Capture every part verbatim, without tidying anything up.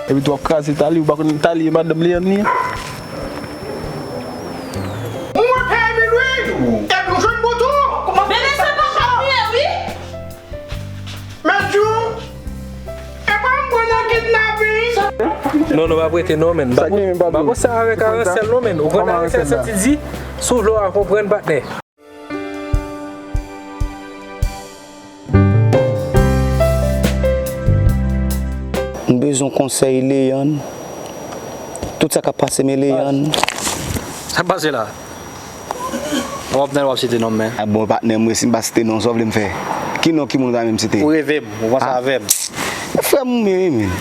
Epi tou w ap kraze tali, ou pa konn tali e madanm li an li ye. Mwen peye bil wi. Epi w jwenn bouton. Bebe, se pa kòb li ye, wi. Mèt Jou, e pa m pran nan kidnaping. Non, non, pa prete non, men. Sa gen, men, pa pou sa avèk Aransèl non, men. Ou konn Aransèl santi di, sou vle w a konprann, patnè. M bezwen konsèy Leyann. Tout sa k ap pase, men Leyann. Sa k pase la? W ap nan w ap site non m, men. A bon, patnè m, wi, si m pa site non, sa w vle m fè? Ki non, ki moun ou ta menm site? Ou reve m, ou panse avè m. Frè m ou ye, wi, men.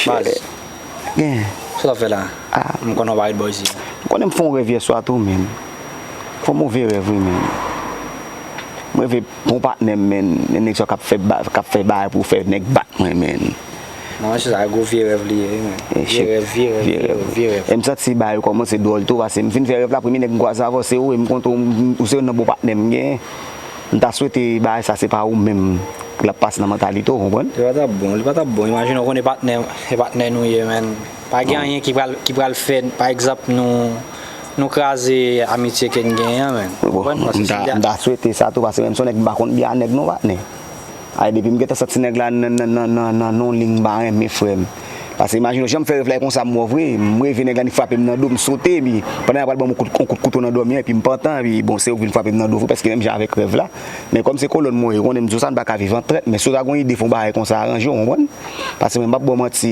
Baz. Gen. Sa w ap fè la? Ah. M konnen w pa ret bò isi. M konnen m fè yon rèv yè swa tou, men. Fè yon move rèv, wi, men. M reve bon patnè m, men. Men nèg sa k ap fè ba-, k ap fè bagay pou fè nèg bat mwen, men. Non, se sa, gwo vye rèv li ye, wi, men. Vye rèv, vye rèv, vye rèv, vye rèv. E m santi bagay yo kòmanse dwòl tou, paske m fin fè rèv la, premye nèg m kwaze avè w, se ou, e m konn ou, ou se youn nan bon patnè m genyen. M ta swete bagay sa se pa ou menm k l ap pase nan mantalite w, konprann? Li pa t ap bon, li pa t ap bon. Imajine w konnen patnè, e patnè nou ye, men. Pa gen anyen ki pral, ki pral fè, pa egzanp, nou, nou kraze amitye ke n genyen an, men. Bon, m ta, m ta swete sa tou, paske menm si yon nèg m pa konn byen a nèg non, patnè. Ay, depi m gentan santi nèg la nan, nan, nan, nan, nan, nan liy m pa renmen, frè m. Paske imajine w, jan m fè rèv la, e konsa m wè w vre. M reve nèg la, li frape m nan do, m sote, epi pandan y ap pral ban m yon kout, yon kout kouto nan dòmi an, epi m pantan, epi bon, se ou k vin frape m nan do vre, prèske menm jan avèk rèv la. Men kòm se kolòn mwen ye, ou konnen m di w sa, n pa ka viv an trèt, men si w ta gon ide fè yon bagay konsa, aranje w, konprann? Paske mwen, m p ap ba w manti,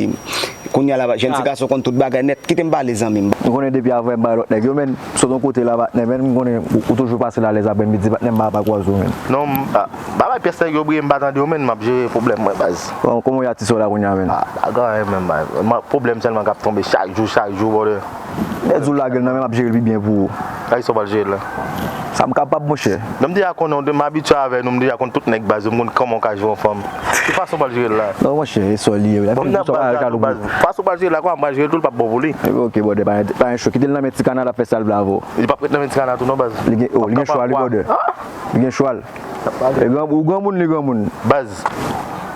kounye a la, jèn ti gason konn tout bagay nèt. Kite m pale, zanmi m. M konnen depi avè m bay lòt nèg yo, men, sot yon kote la, patnè, men, m konnen ou, ou toujou pase l alèz apre midi, patnè, m pa, pa kwaze w, men. Non, m, a, ba bay pyès nèg yo briye, m pa tande yo, men, m ap jere pwoblèm mwen, baz. Bon, kòman w ye ak ti sè w la kounye a, men? A, pa gen anyen, men, baz. Pwoblèm sèlman k ap tonbe chak jou, chak jou, brother. Lè di w lage l nan men, m ap jere l pi byen pou ou. Sa ki sa w pral jere l la? Sa m kapab, monchè. Men m deja konnen w, m abitye avè nou, m deja konn tout nèg baz yo, m konn kòman w ka jere yon fanm. Ki fason w pral jere l la? Non, monchè, e sè w li ye, wi. Bon, m nan baz la tou, baz. Fason w pral jere l la, kòman m pral jere l tou, l p ap bon pou li. Epi, oke, brother, pa, pa gen cho. Kite l nan men ti kana, l ap fè sa l vle avè w. Li p ap ret nan men ti kana tou, non, baz. Li gen, oh, li gen chwa, li, brother. Li gen chwa. E gran, ou granmoun, li granmoun. Baz,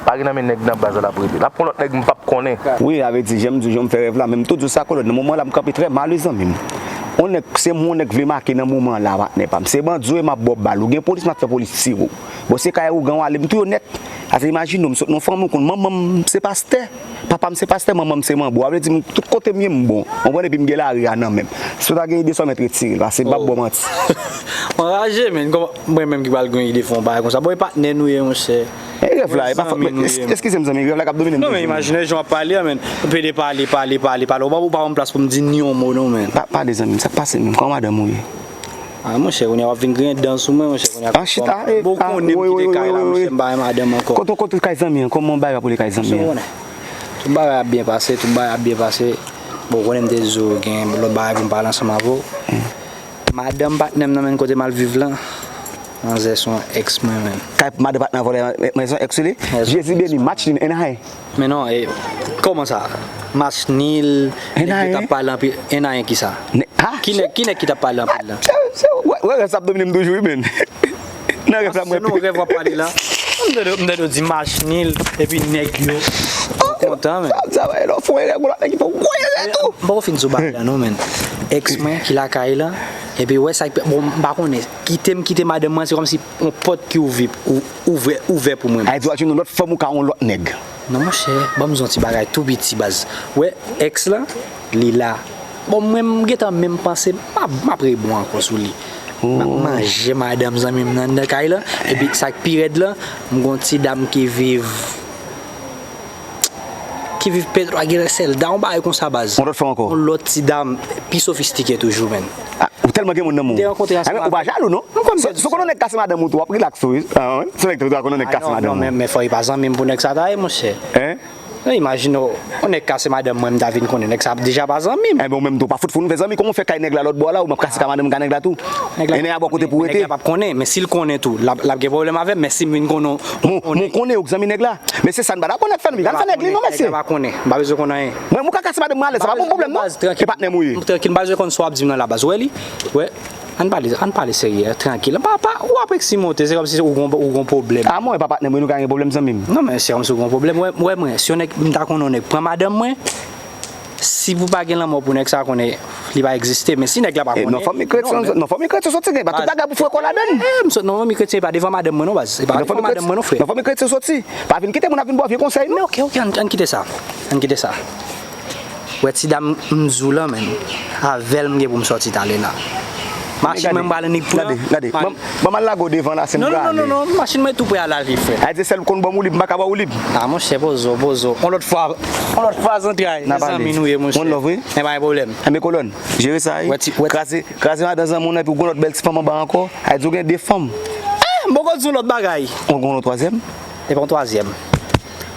pa gen nan men nèg nan baz la l ap rete. L ap pran lòt nèg m p ap konnen. Wi, sa vle di, jan m di w, jan m fè rèv la, men m tou di w sa, kolòn, nan moman la, m kanpe trè mal, wi, zanmi m. On nèg, se m on nèg vle make nan moman la, patnè pa m. Se bandi w ye, m ap ba w bal. Ou gen polis, m ap fè polis tire w. Bon, se kay ougan w ale, m touye w nèt. Ase imajine w, m sot nan fanmi, ou konn manman m se pastè. Papa m se pastè, manman m se manbo. Sa vle di m, tout kote m ye, m bon. Konprann? Epi m gen lari a nan men m. Si w ta gen ide sa w mèt retire l, paske m p ap ba w manti. M anraje, men. Kòman mwen menm ki pral gen ide fè yon bagay konsa? Bon, e patnè nou ye, monchè. E rèv la, e pa fòt mwen. Eskize m, zanmi, rèv la k ap domine m toujou. Non, men imajine jan w ap pale a, men. M pede pale, pale, pale, pale. Ou pa, ou pa ban m plas pou m di ni yon mo, non, men. Pa, pale, zanmi m, sa k pase menm? Kòman madanm ou ye? A, monchè, kounye a w ap vin griyen dan sou mwen, monchè, kounye a. An chita, e, bon, ou konnen m kite kay la, monchè, m pa wè madanm ankò. Kote, kote kay zanmi an? Kòman bagay ap boule kay zanmi an? Tout bagay ap byen pase, tout bagay ap byen pase. Bon, ou konnen m te di w gen lòt bagay pou m pale ansanm avè w. Madanm patnè m nan, men, kote m al viv lan, manzè se yon ex mwen, men. Kay madanm patnè an vòlè, men, men se yon ex li? Jezi beni, match nil, en ayen. Men non, e, kòman sa? Match nil, nèg yo t ap pale anpil, en ayen kisa? Ki nèg, ki nèg ki t ap pale anpil la? Se, se, wè, wè, sa ap domine m toujou, wi, men. Nan rèv la, mwen. Se nan rèv w ap pale la. M tande, m tande w di match nil, epi nèg yo kontan, men. Sa, sa, wè, lè w fè yon erè, gon lòt nèg ki fè yon gwo erè tou. M poko fin di w bagay la, non, men. Ex mwen ki lakay la, epi wè sa, bon, m pa konnen. Kite m kite madanm mwen, se kòmsi yon pòt ki ouvè, ou, ouvè, ouvè pou mwen. Ay, di w al jwenn yon lòt fanm ou ka yon lòt nèg. Non, monchè, ban m di w yon ti bagay tou piti, baz. Wè, ex la, li la. Bon, mwen, m gentan menm panse, m ap, m ap rebon ankò sou li. M ap manje madanm zanmi m nan anndan kay la, epi sa k pi rèd la, m gon ti dam ki viv, ki viv Petwa, gen sèl da, yon bagay konsa, baz. Yon lòt fanm ankò? Yon lòt ti dam, pi sofistike toujou, men. A, ou tèlman gen moun nan men w. M te rankontre ansanm avèk. Ou pa jalou, non? Si w konn yon nèg kase madanm ou tou, w ap rilaks tou, wi. A, wi. Si yon nèg tou konn yon nèg kase madanm ou. A, non, non, men, men fò li pa zanmi m pou nèg sa ta ye, monchè. Hein? Non, imajine w, yon nèg kase madanm mwen, m ta vin konnen nèg sa deja pa zanmi m. Enben, ou menm tou, pa fout fout nou fè zanmi, kòman w fè kay nèg la lòt bò la, ou m ap kase kay madanm m, kay nèg la tou? E nèg la pa bò kote pou rete. Nèg la p ap konnen, men si l konnen tou, l ap, l ap gen pwoblèm avè m, men si m vin konnen w, m konnen ou k zanmi nèg la. Mesye, sa n pa dakò nèg fè nou, wi. Al fè nèg li non, mesye. Nèg la pa konnen, m pa bezwen konn anyen. Mwen, m ka kase madanm mwen alèz, sa pa bon pwoblèm non. E patnè m ou ye. M trankil, m pa bezwen konn sa w ap di m nan la, baz. Ou wè li? Ou wè? Ann pale, ann pale serye, trankil. Pa, pa, ou ap eksimote, se kòmsi ou gon, ou gon pwoblèm. A mwen, pa patnè mwen, nou ka gen pwoblèm, zanmi m. Non, men se kòmsi ou gon pwoblèm. Wè, wè mwen, si yon nèg, m ta konnen yon nèg pran madanm mwen, si pou pa gen lanmò pou nèg sa, konnen li pa egziste. Men si nèg la pa konnen. Non, fanmi kretyen, non, fanmi kretyen soti, gen pa tout bagay pou fwe kò ladann. Eh, m sot nan fanmi kretyen, e pa devan madanm mwen non, baz. E pa devan madanm mwen non, frè. Non, fanmi kretyen soti. Pa vin kite moun ap vin ba w vye konsèy, non. Men oke, oke, ann, ann kite sa. Ann kite sa. Wè ti dam m di w lan, menm. Avè l m gen pou m sòti talè la. Machin mwen m pral annik pran. Gade, gade. Ban m al lage w devan la, si m prale. Non, non, non, non, machin mwen tou prè al lave, frè. A di sèl ou konn ban m woulib, m pa ka ba w woulib. A monchè, poze w, poze w. On lòt fwa, on lòt fwa, zantray. Mezanmi nou ye, monchè. One love, wi. Men pa gen pwoblèm. Enben kolòn, jere sa, wi. Kraze, kraze madan zanmi w nan, epi w gon lòt bèl ti fanm anba ankò. A di w gen de fanm. Eh, m poko di w lòt bagay. Ou gon lòt twazyèm? Epi yon twazyèm.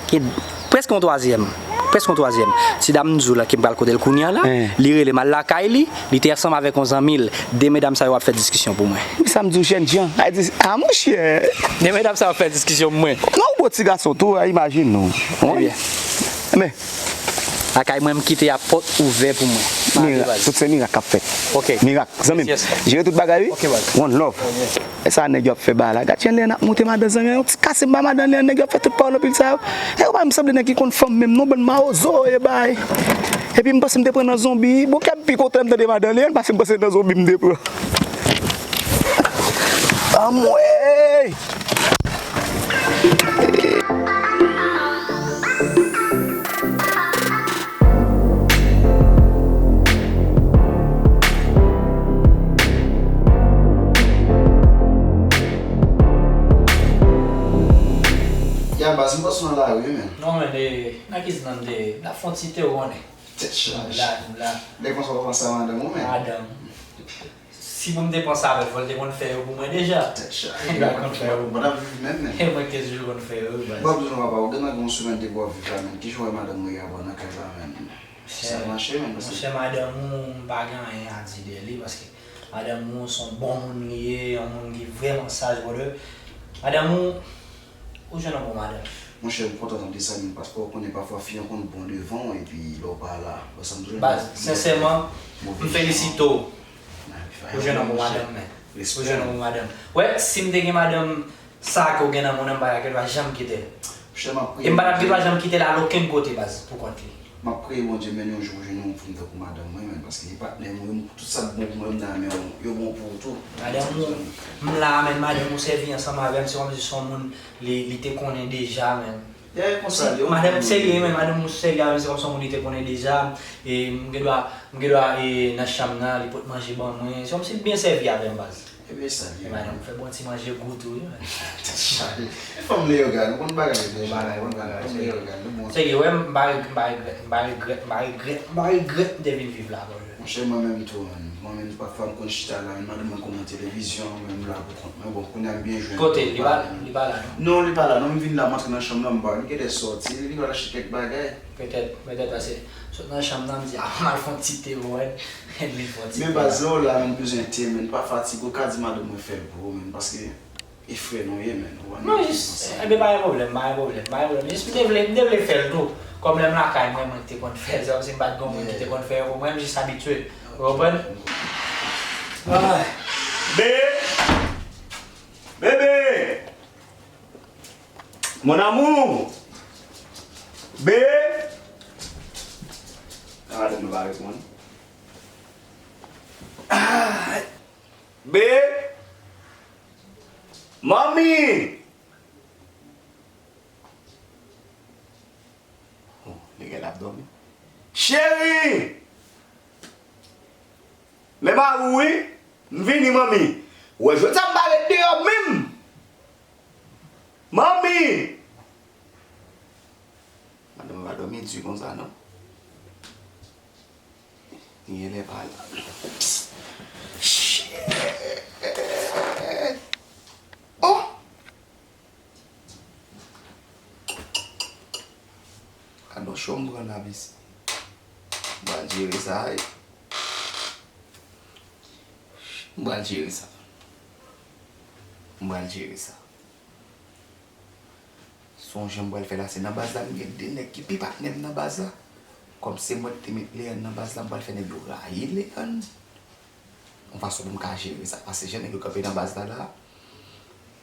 Ki prèske yon twazyèm. Prèske yon twazyèm. Ti dam m di w la ke m pral kote l kounye a la, li rele m al lakay li, li te ansanm avèk yon zanmi l. De medam sa yo ap fè diskisyon pou mwen. Wi, sa m di w, jènjan. A di, a monchè. De medam sa yo ap fè diskisyon pou mwen. Non, ou bo ti gason tou, a, imajine w. Ebyen. Men. Lakay mwen, m kite a pòt ouvè pou mwen. Mirak, tout se mirak k ap fèt. Oke. Mirak, zanmi m. Jere tout bagay, wi. Oke, baz. One love. E sa nèg yo ap fè ba la. Gad jan lè n ap moute madan zanmi an, yon ti kase m ba madan li an, nèg yo ap fè tout pawòl anpil sa yo. E yo pa menm sanble nèg ki konn fanm menm non, bann mawozo e bay. Epi m panse m te pran nan zonbi. Bon, kè m pi kontan lè m tande madan li an, paske m panse nan zonbi m te pran. Anmwey! Ya, baz, m panse w nan lari wi, men. Non, men, e, nan kizin nan m te ye. M t ap fè yon ti te, ou konnen. Tèt chaje. M la, m la. Lè konsa w panse a madanm ou, men. Madanm. Si pou m te panse avè l, fò l te konn fè yo pou mwen deja. Tèt chaje. Li pa konn fè yo pou mwen. Mwen t ap viv menm, men. E mwen ki te toujou konn fè yo, wi, baz. Bon, m bezwen papa, ou gen nan gen yon semèn de bò viv la, men. Ki jan w wè madanm ou ye apre nan kay la, men? Sa mache, men, paske monchè, madanm ou, m pa gen anyen a di de li, paske madanm ou se yon bon moun li ye, yon moun ki vrèman saj, brother. Madanm ou, ou jwenn yon bon madanm. Monchè, m kontan tande sa, men, paske ou konnen pafwa fi an konn bon devan w, epi lè w pa la, baz, m toujou di, sensèman, m felisite w. Ou jwenn yon bon madanm, men. Ou jwenn yon bon madanm. Wè, si m te gen madanm sa ke w gen nan men w, m pa ta gen dwa janm kite l. Monchè, m ap priye. E m pa t ap gen dwa janm kite l al okenn kote, baz, pou kont li. M ap priye Bondye, men yon jou pou jwenn yon fanm tankou madanm mwen, men, paske li patnè mwen, tout sa k bon pou mwen, m nan men w, yo bon pou ou tou. Madanm ou, m la, men madanm ou sèvi ansanm avè m, se kòmsi se yon moun li, li te konnen deja, men. Madanm serye, men madanm ou serye avè m, se kòmsi yon moun li te konnen deja. E m gen dwa, m gen dwa, e, nan chanm nan, li pot manje ban mwen. Se kòmsi l byen sèvi avè m, baz. Ebyen, sa li ye. E madanm ou fè bon ti manje gou tou, wi, men. Tèt chaje. E fanm Leyogàn, nou konn bagay deja. Bon bagay, bon bagay, fanm Leyogàn, nou bon. Serye, wè, m pa reg-, m pa regrèt, m pa regrèt, m pa regrèt, m pa regrèt m te vin viv la, bro. Monchè, mwen menm tou, men. Mwen menm, pafwa, m konn chita la, men madanm mwen konn nan televizyon, men m la pou kont mwen. Bon, kounye a m byen jwenn. Kote l? Li pa, li pa la, non? Non, li pa la, non. M vin la, m antre nan chanm nan, m ba li, li genlè sòti, li genlè achte kèk bagay. Petèt, petèt, paske sot nan chanm nan, m di, a, m al fè yon ti te pou mwen. Li fè yon ti te. Men baz, lè w la, men, m bezwen te, men, pa fatige, ou ka di madanm mwen fè l pou ou, men, paske e frè nou ye, men, ou wè. Non, jis, enben, pa gen pwoblèm, pa gen pwoblèm, pa gen pwoblèm. Jis m te vle, m te vle fè l tou. Kòm lè m lakay mwen, mwen ki te konn fè l, se kòmsi m pa t gen moun ki te konn fè yo pou mwen, m jis abitye. Ou konprann? Ay. Be! Bebe! Mon amour! Be! Ah, madanm nan pa reponn. Ah! Be! Manmi! Oh, li genlè ap dòmi. Cheri! Men mari w wi, m vini, manmi. Ou wè jodi a m pa ret deyò menm. Manmi! Madanm pa dòmi di konsa non. Li genlè pa la. Shit! Oh! Gad yon cho m pran la, mesye. M pral jere sa, wi. M pral jere sa. M pral jere sa. Sonje m pral fè la, se nan baz la, m gen de nèg ki pi patnè m nan baz la. Kòm se mwen ki te met Leann nan baz la, m pral fè nèg yo rayi Leann. yon fason pou m ka jere sa. Paske jan nèg yo kanpe nan baz la la,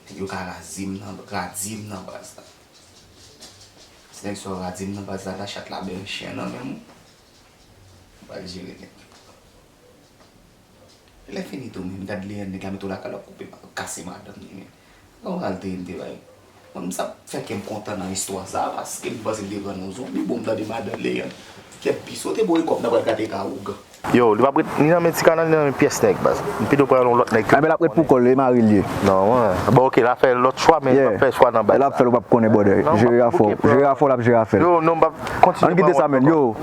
nèg yo ka razi m nan, radi m nan baz la. Si nèg sa yo radi m nan baz la la, chat la beren chen nan men m, ou pral jere nèg yo. Lè fini tou, men gad Leyann, nèg la mete w lakay, l ap koupe, kase madanm li, men. Yon ralte m te bay. Mwen, m sa fè kè m kontan nan istwa sa, paske m panse m te pran yon zonbi, bon, m tande madanm Leyann. Kè m pis, ou te voye kòb nan pral gade ka ougan. Yo, li p ap ret ni nan men ti kanal, ni nan men pyès nèg, baz. M pito pran yon lòt nèg ke. Enben, l ap ret pou kò l, e mari l ye. Non, wi. Bon, oke, l ap fè lòt chwa, men l p ap fè chwa nan baz la. L ap fè l, ou p ap konnen, brother. Jere afè w, jere afè w, l ap jere afè l. Yo, non, m p ap kontinye. Ann kite sa, men. Yo.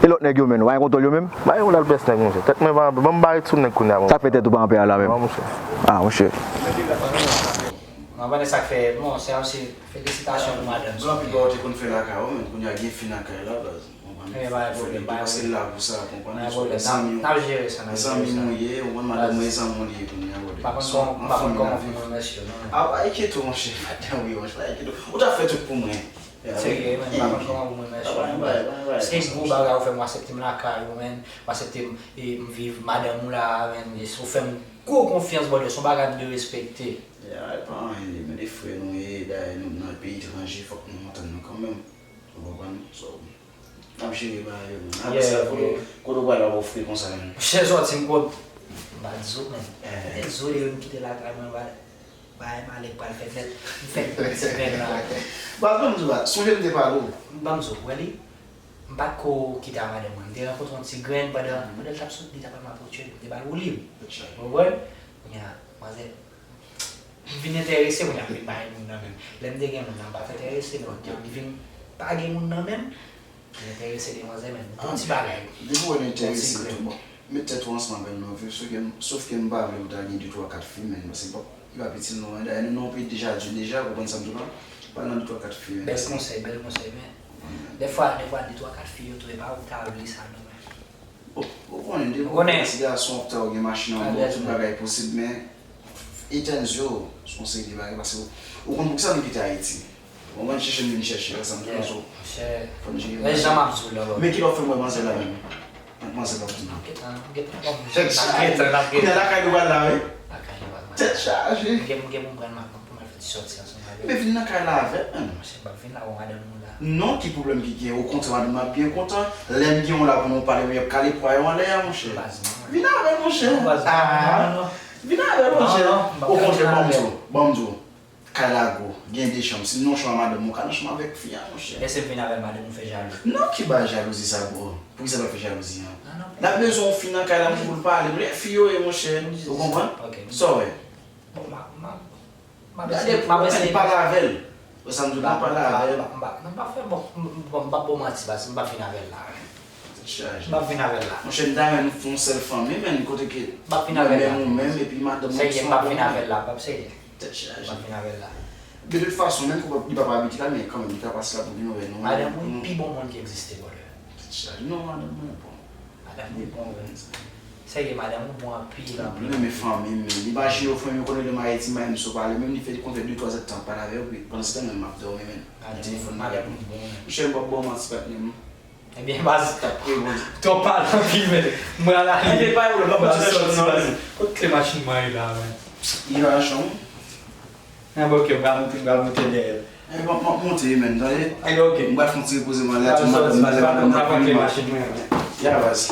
E lòt nèg yo, men, ou pa gen kontwòl yo menm? Ba yo lal pès nèg, monchè. Tèt mwen pa anpe. Ban m bare sou nèg kounye a, monchè. Sa k fè tèt ou pa anpe a la menm? Non, monchè. Ah, monchè. Mwen konnen sa k fè, bon, se yon se felisitasyon pou madanm sa. Anpil bagay ou te konn fè lakay ou, men kounye a gen fi nan kay la, baz. Konprann? Fè li paske l la pou sa, konprann? N ap jere sa, n ap jere sa. Zanmi nou ye, ou konn madanm mwen zanmi w li ye kounye a, brother. M pa konn kòman pou mwen remèsye w, non. Ah, pa enkyete w, monchè. Madanm, wi, monchè, pa enkyete w. Ou ta fè tout pou mwen. Serye, men, m pa konn kòman pou mwen remèsye w, men. Se gwo bagay ou fè m, ou aksepte m lakay ou, men. Ou aksepte m, e, m viv, madanm ou la, men. E, ou fè m gwo konfyans, brother, se yon bagay m dwe respekte. Ya, e pa anyen li, men de frè nou ye, dayè nou nan peyi etranje, fòk nou antann nou kanmenm. Ou konprann? So, n ap jere bagay yo, men. Apre sa, kote, kote w pral ap ofri konsa, men? Monchè, sòti m kot, m pa di w, men. Dezole, wi, m kite lakay mwen, bagay malè pral fèt nèt. M fèk pran ti grenn la. Baz, ban m di w, baz, sonje m te pale w. Ban m di w, wè li, m pa t ko kite a madanm mwen. M te rankontre yon ti grenn pandan, pandan l t ap sot, li t ap al m ap retire, m te ba l woulib. Ou konprann? Kounye a, manzè, m vin enterese, kounye a, m vin pa gen moun nan men m. Lè m te gen moun nan, m pa t enterese, non. Kounye a, m vin pa gen moun nan men m. Li enterese demanzè, men yon ti bagay. Depi w wè l enterese tou, bon, met tèt ou ansanm avè l non, vre, sof ke m, sof ke m pa vle pou ta gen de twa kat fi, men, paske li p ap, li p ap itil nou anyen. Dayè, nou nan yon peyi deja di deja, ou konprann sa m di w la? Pa nan de twa kat fi, men. Bèl konsèy, bèl konsèy, men dèfwa, dèfwa, de twa kat fi yo tou, e pa ou ta vle sa, non, men. Bon, ou konnen, depi w ti gason, w ap ta ou gen machin an bò, tout bagay posib, men Etèn zye w sou yon seri de bagay, paske ou, ou konn poukisa nou kite Ayiti. Ou konprann, chèche n vin chèche, wè sa m di w la, so, fò n jere bagay. Men kilè w fè m wè manzè la menm? Ak manzè la w di m. N ap gentan, n ap gentan, n ap gentan, n ap gentan. Kounye a lakay nou pral la, wi. Lakay nou pral la. Tèt chaje. M gen, m gen pou m pran, pou m al fè ti sòti ansanm avè w. Men vin nan kay la avè m, menm. Monchè, m p ap vin la, wè madanm ou la. Non, ki pwoblèm ki gen? Okontrè, madanm nan ap byen kontan. Lè m gen w la pou nou pale, wi, y ap kale pwa yo anlè a, monchè. Vin avè l, monchè. Ah. Vin avè l, monchè. Okontrè, ban m di w, ban m di w. Kay la gwo, gen de chanm. Si m nan yon chanm a madanm mwen, ou ka nan chanm avèk fi a, monchè. Èske m vin avè l, madanm ou fè jalouzi? Non, ki bagay jalouzi sa, bro? Poukisa l ap fè jalouzi an? L ap bezwen yon fi nan kay la pou l pale. Lè fi yo ye, monchè. Ou konprann? Sa w wè? Bon, m a, m a, m ap eseye, m ap eseye pale avè l. Wè sa m di w la, pale avè l. M pa, m pa, m pa fè, bon, m, bon, m p ap ba w manti, baz, m p ap vin avè l la. Tèt chaje. M p ap vin avè l la. Monchè, m ta renmen nou fè yon sèl fanmi, men kote ke mwen menm ou menm, epi madanm mwen ki se yon bon moun. Sèyè, m p ap vin avè l la, m p ap sèyè. Tèt chaje. M p ap vin avè l la. De tout fason, menm ke li p ap abite la, men kanmenm, li ka pase la pou vin wè nou. Madanm ou pi bon moun ki egziste, brother. Tèt chaje. Non, madanm mwen bon. Madanm ou bon, vre. Sèyè, madanm ou bon anpil, anpil. M renmen fanmi m, men. Imajine w, fanmi m konnen lè m Ayiti, m pa menm sou pale, menm li fè, li konn fè de twa zèdtan m pale avè yo, pandan se tan menm m ap dòmi, men. Madanm ou bon, men. Monchè, m p ap ba w manti, patnè m. Ebyen, baz, twò pale anpil, men. Mwen, a la limit, m ap sòti, baz. Kot kle machin mwen ye la, men? Li nan chanm. An, bon, ok, m pral moute, m pral moute dèyè l. Eh, m ap, m ap monte, men, tande? Ebyen, ok. M pral fè yon ti repoze m anlè a, tou madanm mwen, madanm mwen. Ya, baz.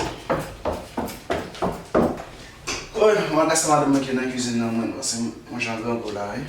Wi, m al gade sa madanm mwen ki nan kizin nan, mwen, paske mwen jan grangou la, wi.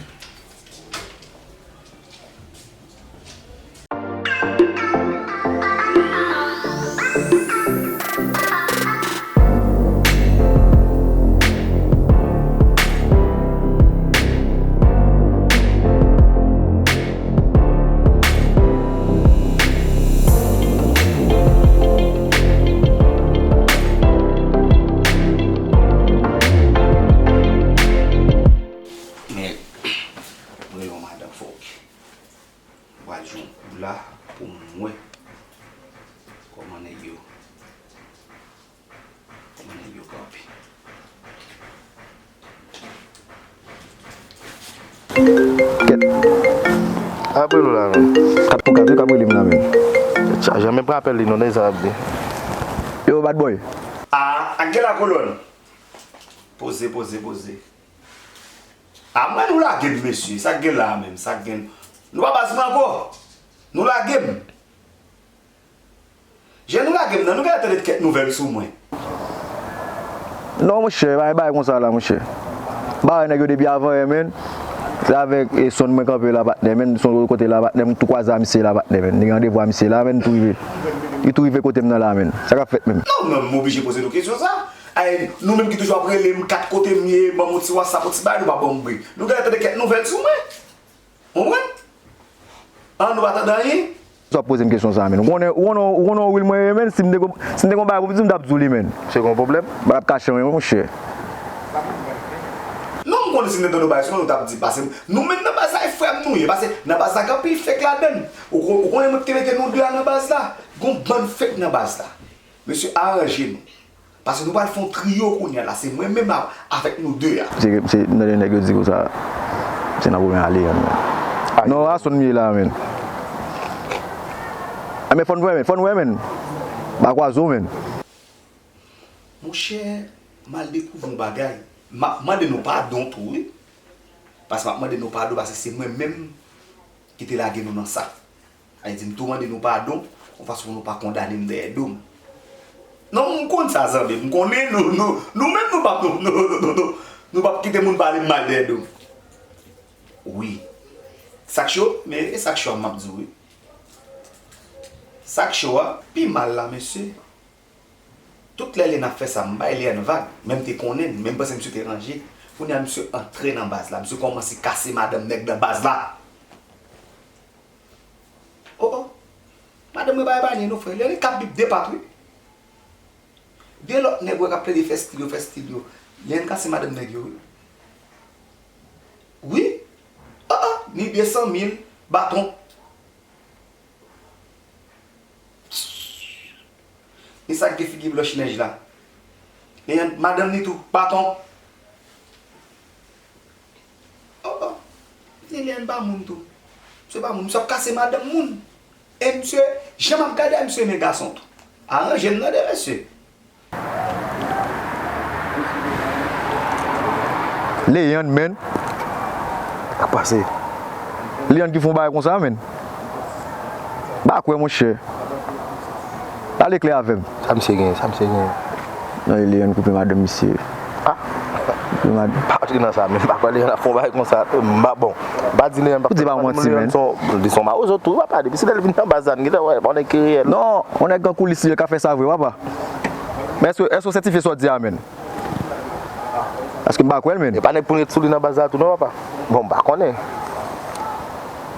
Men, mwen yon madanm fòk. Mwen pral jwe yon kou la pou m wè kòman nèg yo, kòman nèg yo kanpe. Kèt. Apre nou la, menm. Kat pou kat, wi, k ap rele m la, menm. Tèt chaje, men pran apèl li non, tande sa l ap di. Yo, bad boy. Ah, ak gen la kolòn. Poze, poze, poze. A mwen nou lage m, mesye. Sa k gen la a menm? Sa k gen? Nou pa baz mwen ankò. Nou lage m. Jan nou lage m nan, nou genlè tande kèk nouvèl sou mwen. Non, monchè, pa gen bagay konsa la, monchè. M pa wè nèg yo depi avan yè, menn. Se avèk e Sonn mwen kanpe la, patnè, menn. Sonn kote la, patnè, m tou kwaze a misye la, patnè, menn. Li gen randevou a misye la, menn, tou rive. Li tou rive kote m nan la, menn. Sa k ap fèt menm? Non, non, m oblije poze nou kesyon sa. Ay, nou menm ki toujou ap rele m, kat kote m ye, ban m yon ti WhatsApp, yon ti bagay, nou pa ban m bri. Nou genlè tande kèk nouvèl sou mwen. Konprann? An, nou pa tande anyen? Sa w ap poze m kesyon sa a, menn. Ou konnen, ou konnen, ou konnen yon wil mwen ye, menn. Si m te gon, si m te gon bagay pou m di, m t ap di w li, menn. Se gon pwoblèm? M pa t ap kache anyen, monchè. Non, m konnen si m te tande yon bagay sou mwen, ou t ap di, pase m. Nou menm nan baz la, e frè m nou ye. Pase nan baz la, gen anpil fake ladann. Ou kon-, ou konnen moun ki te mete nou de a nan baz la? Gon bann fake nan baz la. Mesye, aranje nou. Paske nou pral fè yon trio kounye a la. Se mwen menm a-, avèk nou de a. Se, se nan de nèg yo di konsa. Se nan premye ale a, menn. Non, a Sonn m ye la, menn. A, men fò n wè, menn. Fò n wè, menn. M pa kwaze w, menn. Monchè, m al dekouvri yon bagay. M ap mande nou padon tou, wi. Paske m ap mande nou padon, paske se mwen menm ki te lage nou nan sa. Sa vle di, m tou mande nou padon, yon fason pou nou pa kondane m dèyè do m. Non, m konn sa, zanmi. M konnen nou, nou, nou menm nou p ap, nou, nou p ap kite moun pale m mal dèyè do m. Wi. Sa k cho, men e sa k cho a m ap di w, wi. Sa k cho a, pi mal la, mesye. Tout lè Liane ap fè sa, m bay Liane vag, men m te konnen l, men m panse misye te ranje. Kounye a misye antre nan baz la, misye kòmanse kase madanm nèg nan baz la. O, o. Madanm mwen pa epaye non, frè. Liane kap bib de pat, wi. De lòt nèg wè k ap plede fè stil yo, fè stil yo. Liane kase madanm nèg yo, wi. Wi. O, o. Ni de san mil baton. Ni sa k gen figi blanch nèj la. Liane, madanm ni tou, baton. O, o. Ni Liane pa moun tou. Misye pa moun. Misye ap kase madanm moun. E misye, jan m ap gade a, misye renmen gason tou. Aranje n tande, mesye. Leyann, menn. Sa k pase? Leyann ki fè yon bagay konsa, menn. M pa kwè, monchè. Pale klè avè m. Sa misye gen? Sa misye gen? Non, e Leyann koupe madanm misye. Ah. Koupe madanm. Pa antre nan sa, menn. M pa kwè Leyann ap fè yon bagay konsa. M pa bon. M pa di Leyann pa... Ou di pa manti, menn. Leyann se yon, li se yon mawozo tou, papa. Depi se lè l vin nan baz la, n gentan wè, pa yon nèg ki reyèl. Non, yon nèg gen koulis li, l ka fè sa vre, papa. Men èske, èske w sètifye sa w di a, menn? Paske m pa kwè l, menn. E pa nèg pou n ret sou li nan baz la tou non, papa. Bon, m pa konnen.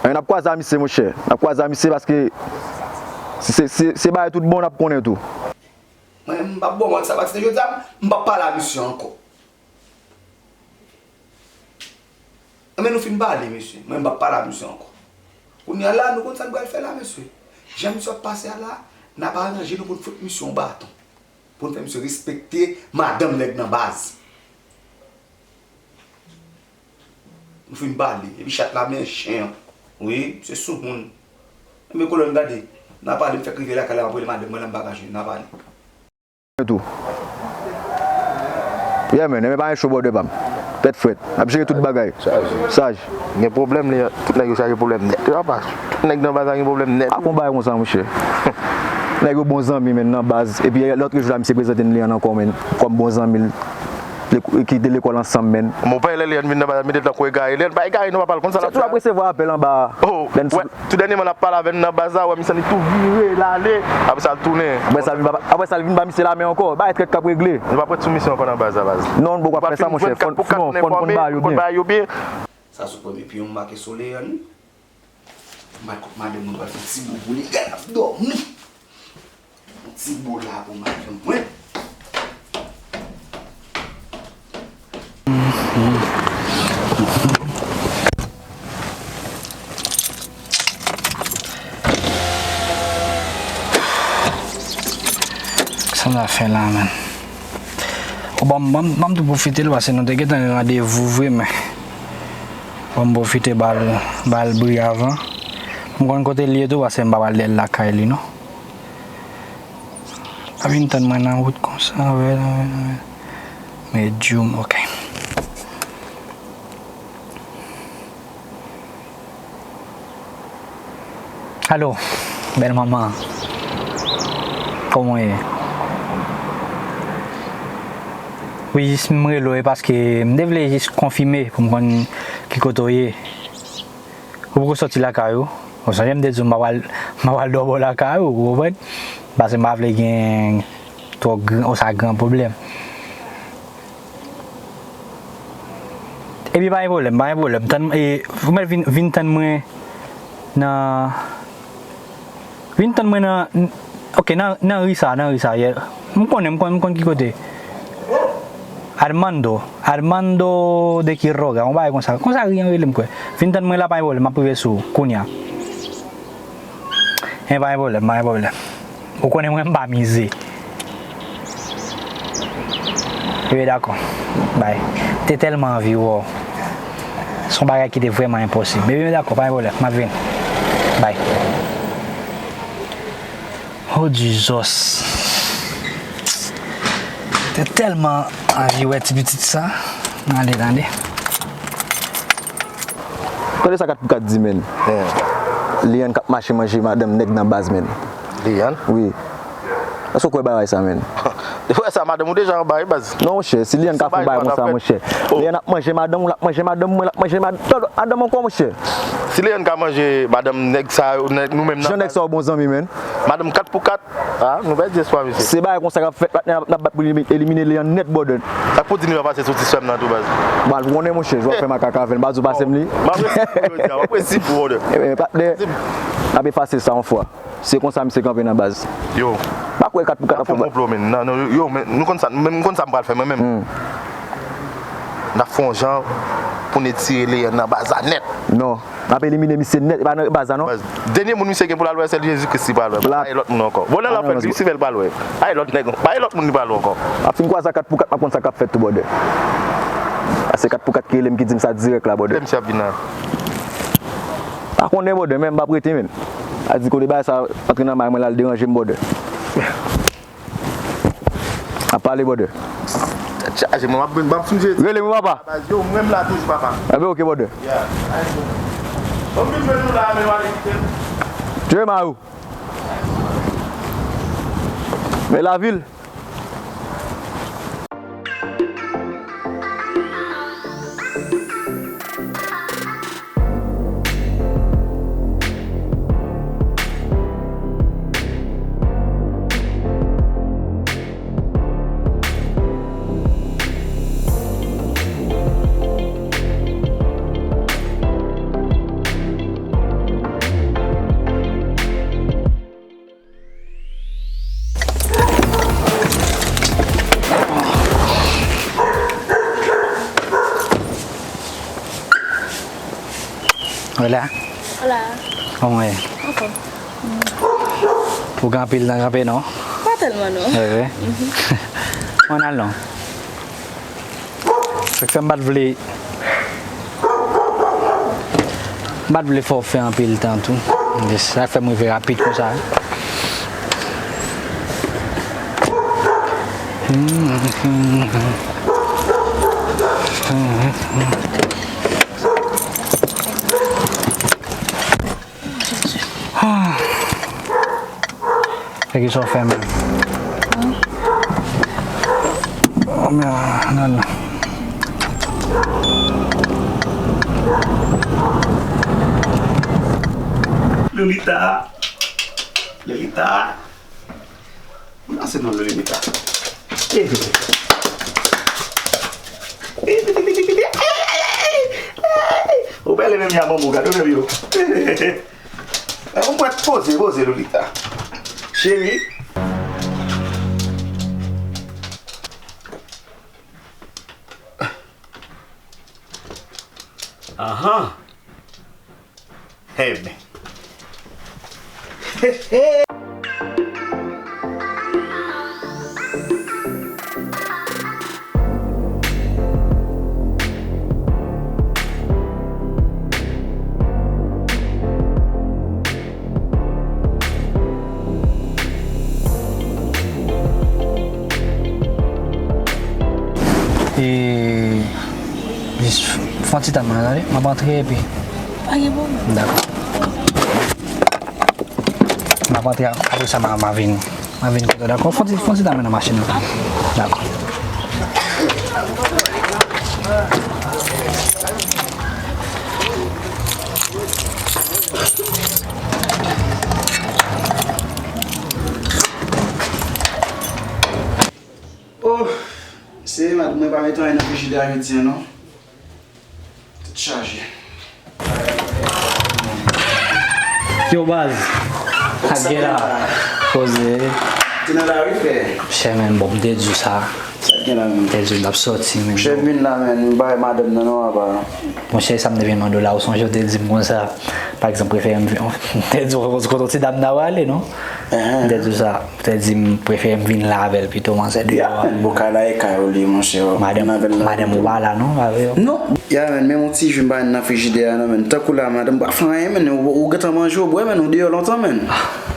Men n ap kwaze a misye, monchè. N ap kwaze a misye paske si se, se, se bagay tout bon, n ap konnen tou. Mwen, m p ap ba w manti, sa pati de jodi a, m p ap pale a misye ankò. Enben, nou fin pale, mesye. Mwen, m p ap pale a misye ankò. Kounye a la, nou konn sa n pral fè la, mesye. Jan misye ap pase a la, n ap aranje nou pou n fout misye yon baton. Pou n fè misye respekte madanm nèg nan baz. Nou fin pale. Epi chat la men chen an. Wi, misye soumoun. Enben, kolonn, gade. N a pale, m fèk rive lakay la, m ap rele madanm mwen la, m pa ka jwenn. N a pale. Tou. Yeah, man, enben pa gen cho brother pa m. Tèt frèt. N ap jere tout bagay. Saj. Saj. Gen pwoblèm, li, tout nèg yo chaje pwoblèm nèt. Yo pa, tout nèg nan baz la gen pwoblèm nèt. Pa fè yon bagay konsa, monchè. Nèg yo bon zanmi, menn, nan baz. Epi lòt jou la, misye prezante m Leyann ankò, menn, kòm bon zanmi l. Lek-, ki te lekòl ansanm, menn. Mon pè, lè Leyann vin nan baz la, mete tankou egare. Leyann pa egare, non, papa, l konn sa l ap fè. Se tou ap resevwa apèl anba a. Oh, wè, tou dènyèman l ap pale avè n nan baz la, wè, misye li tou vire, l ale. Apre sa, l tounen. Apre sa, l vin ba, apre sa, l vin ba misye lamen ankò. Bagay trèt k ap regle. Nou p ap ret sou misyon ankò nan baz la, baz. Non, nou poko ap fè sa, monchè. Fò n, non, fò n konn ba yo byen. Sa sou premye pye m make sou Leyann wi. M al kot madanm mwen, pral fè ti bo pou li, gade l ap dòmi. Yon ti bo la pou madanm mwen. Sa m ta fè la, menn? O, ban m, ban m, ban m tou pwofite l, paske nou te gentan gen randevou vre, men ban m pwofite ba l, ba l bri avan. M konn kote l ye tou, paske m pa pral dèyè l lakay li, non. Pa vin tann mwen nan wout konsa, wè, wè, wè. Medium, ok. Alo, bèl manman. Kòman w ye? Wi, jis m rele w, e paske m te vle jis konfime pou m konn ki kote w ye. Ou poko sòti lakay ou. Ou sonje m te di w m pa pral, m pa pral dòmi lakay ou, ou konprann? Paske m pa vle gen twò gran, ou sa gran pwoblèm. Epi pa gen pwoblèm, pa gen pwoblèm. Tann, e, ou mèt vin, vin tann mwen nan, vin tann mwen nan, ok, nan, nan ri sa, nan ri sa, yè. M konnen, m konn, m konn ki kote. Armando, Armando de Quiroga, yon bagay konsa. Konsa ri an rele m kwè. Vin tann mwen la, pa gen pwoblèm, m ap rive sou ou, kounya. E pa gen pwoblèm, pa gen pwoblèm. Ou konnen mwen m pa mize. Ebyen dakò. Bay. Te tèlman anvi wè w. Se yon bagay ki te vrèman enposib. Ebyen dakò, pa gen pwoblèm. M ap vini. Bay. Oh, Jizòs. Te tèlman anvi wè ti pitit sa. Tande, tande. Tande sa kat pou kat di, menn. Lianne k ap mache manje madanm nèg nan baz, menn. Lianne? Wi. Èske w kwè bagay sa, menn? Ou wè sa, madanm ou deja anba, wi, baz. Non, monchè, si Lianne ka fè yon bagay konsa, monchè. Lianne ap manje madanm ou, l ap manje madanm mwen, l ap manje mad-, tout lòt madanm ankò, monchè. Si Lianne ka manje madanm nèg sa yo, nèg nou menm nan baz. Jan nèg sa yo bon zanmi, menn. Madanm kat pou kat. Ah, nou pèdi espwa, mesye. Se bagay konsa k ap fèt, patnè, n ap, n ap bat pou elimi-, elimine Lianne nèt, brother. Sa k pou di li pa pase sou ti sè m nan tou, baz? Bon, ou konnen, monchè, jwè fè makak avè l, baz ou pase m li. M ap resi pou jodi a, m ap resi pou, brother. Ebyen, patnè, n ap efase sa yon fwa. Se konsa misye kanpe nan baz. Yo. Pa kwè kat pou kat ap fè yon konplo, men. Non, non, yo, men, nou konn sa, men m konn sa m pral fè, mwen menm. N ap fè yon jan pou n etire Lianne nan baz la nèt. Non. N ap elimine misye nèt, e pa nan baz la non. Baz, dènye moun misye gen pou l al wè, se Jezi Kris li pral wè. Pa gen lòt moun ankò. Vòlè l ap fè l, Lisifè l pral wè. Pa gen lòt nèg, pa gen lòt moun li pral wè ankò. Ap fin kwaze a kat pou kat, m ap konn sa k ap fèt tou, brother. A se kat pou kat ki rele m ki di m sa dirèk la, brother. Lè misye ap vin la. Pa konnen, brother, men m p ap rete, men. A di kote bagay sa antre nan may mwen la, l deranje m, brother. Ap pale, brother. Tèt chaje, mwen, m ap, m ap sonje. Rele m, papa. Baz, yo, mwen, m la toujou, papa. Enben, ok, brother. Yeah. Bon, m vin jwenn nou la, men w ale kite m. Dye ma ou. Men lavil. Hola. Hola. Kòman w ye? Anfòm. Ou gen anpil tan kanpe, non? Pa tèlman, non. Evre? Ann al, non. Sa k fè m pa t vle, m pa t vle fè w fè anpil tan tou. Sa k fè m rive rapid konsa. Fè ki sa w fè menm. Oh, men, nan, nan. Lolita. Lolita. Mwen pase non Lolita. Ou bèl menm ya bonbon, gade w menm yo. Ou mwen poze, poze Lolita. Cheri. Ahan. Hey, man. Ti tan mwen, tande, m ap antre epi. Pa gen pwoblèm. Dakò. M ap antre, apre sa, m a, m a vin, m a vin kote w, dakò? Fon ti, fon ti tan mwen nan machin nan. Dakò. Oh, se madanm mwen pa met anyen nan frijidè a jodi a non. Tèt chaje. Yo baz. Ak gen la. Poze. Te nan lari, frè. Chè, men, bon, m te di w sa. Sa k gen la menm? M te di w n ap sòti, men. Chè, m vin la, men, m bay madanm nan non, apa. Monchè, sa m te vin mande w la, ou sonje w te di m konsa, pa egzanp, prefere m vin, m te di w, kote ti dam nan w ale, non? M te di w sa. Ou te di m prefere m vin la avè l pito, manzè deyò a. Ya, men, bokay la e kay ou li, monchè. Madanm, madanm ou pa la non, pa vre? Non. Ya, men, men yon ti ji m pa nan frijidè a non, men. Tankou la, madanm pa fè anyen, men. Ou, ou gentan manje, ou bwè, men, ou deyò lontan, men.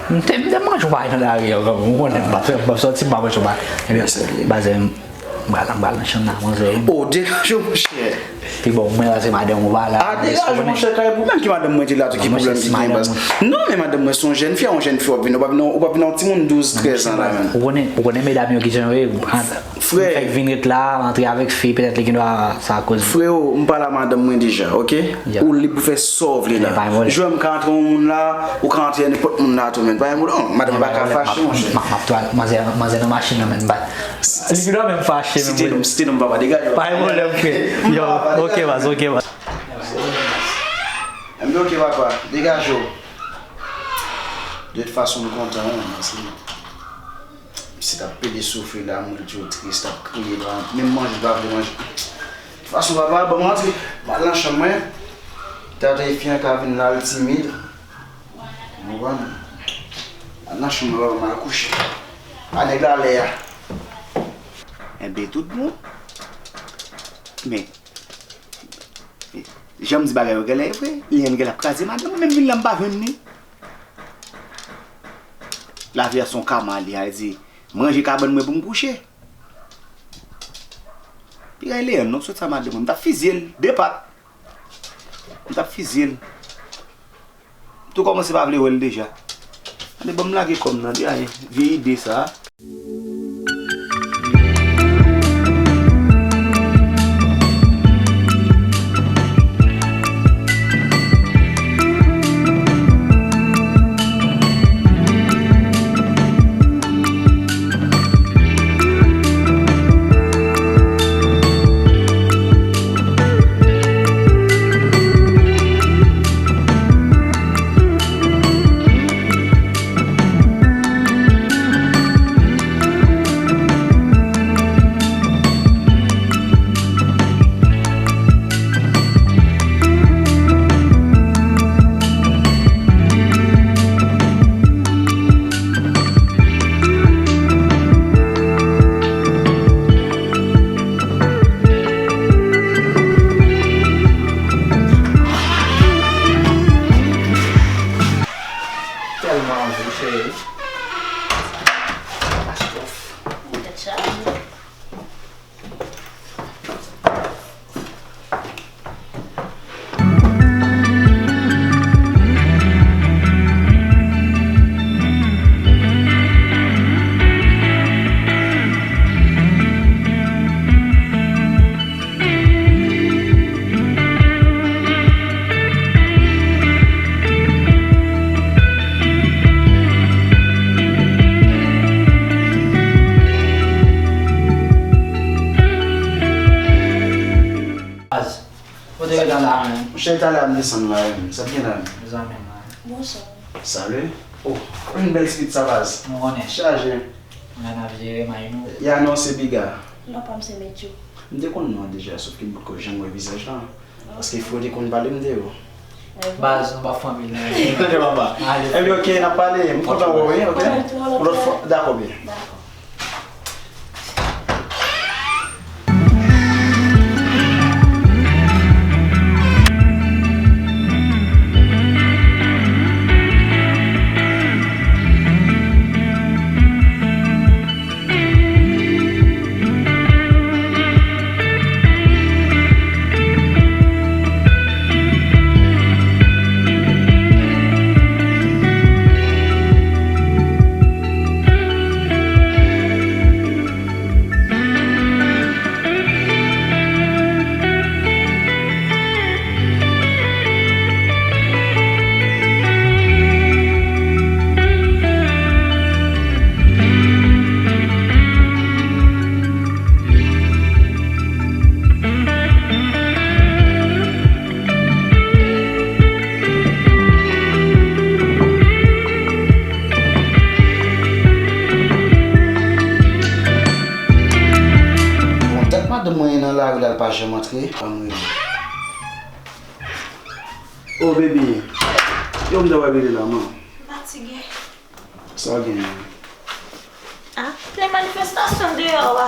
M te, m te manje yon bagay nan lari a, kanmenm. Ou konnen, m pa fè, m pa sòti, m pa manje yon bagay. Ebyen, baz, m pral, m pral nan chanm nan, manzè. Oh, deranje w, monchè. Pi bon, mwen la se madanm ou pa la. A, degaje w, monchè, kay pou menm ki madanm mwen te la tou, ki pwoblèm ki gen, baz? Non, men madanm mwen se yon jèn fi, yon jèn fi w ap vin, ou p ap vin, ou p ap vin yon timoun douz, trèz an la, menm. Ou konnen, ou konnen medam yo ki jan yo ye, frè. Fèk vin ret la, antre avèk fi, petèt li gen dwa sa koz. Freo, m pale a madanm mwen deja, oke? Ou lib pou fè sa w vle la. Jwè m ka antre yon moun la, ou ka antre nenpòt moun la tou, men pa gen pwoblèm. Madanm pa ka fache, monchè. M ap, m ap, manzè, manzè nan machin nan, men m pa. Li pi lwen menm fache menm. Site non, site non, papa, degaje w. Pa gen pwoblèm, frè. Yo, oke, baz, oke, baz. M di oke, papa, degaje w. De tout fason, m kontan, wi, paske misye t ap pede soufri la, m di w tris, t ap kriye la, menm manje, l pa vle manje. De tout fason, papa, ban m rantre, m al nan chanm mwen. Tande fi an ka vin la, l timid. Ou konprann? Al nan chanm nan, papa, m al kouche. A nèg la lè a. Enben, tout bon. Men, jan m di bagay yo genlè e vre. Li menm genlè ap kraze madanm mwen, menm vin la m pa jwenn li. Lavi a se yon kama li, a di, m ranje kabann mwen pou m kouche. Piga Leyann non, sot sa madanm mwen, m t ap fizye l, de pat. M t ap fizye l. M tou kòmanse pa vle wè l deja. Tande, ban m lage kò m nan, de ayen, vye ide sa. Tèlman anvi, cheri. Katastwòf. Tèt chaje. Baz, kote w ye la menm? Monchè, talè a m desann la, wi. Sa k gen la menm? Mezanmi, man. Bonswa. Salut. Oh, ou jwenn bèl ti pit sa, baz. Nou konnen. Chaje. Mwen n ap jere may nou. Y anonse piga. Non, pa m se Medjou. M te konn non an deja, sòf ke m potko janm wè vizaj la. Paske frè te konn pale m de ou. Baz, nou pa fanmi, non. Tande, papa. Ebyen, oke, n ap pale. M kontan wè w, wi, oke? Yon lòt fwa. Dakò, byen. Dakò. pa janm antre, pa m rele. Oh, baby. Yo, m ta wè rele la, man. M fatige. Sa w genyen? Ah, plen manifestasyon deyò a.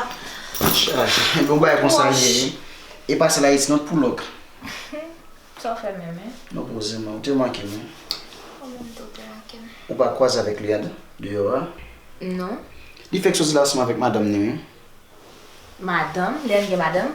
Chaje. Bon, bagay konsa l ye, wi. E pase la, it's not pou lòk. Sa w fè menm, en? Non, poze, man. Ou te manke m, wi. Kòman m te, ou te manke m? Ou pa kwaze avèk Leandre deyò a? Non. Li fèk soti la ansanm avèk madanm ni, wi. Madanm? Leandre gen madanm?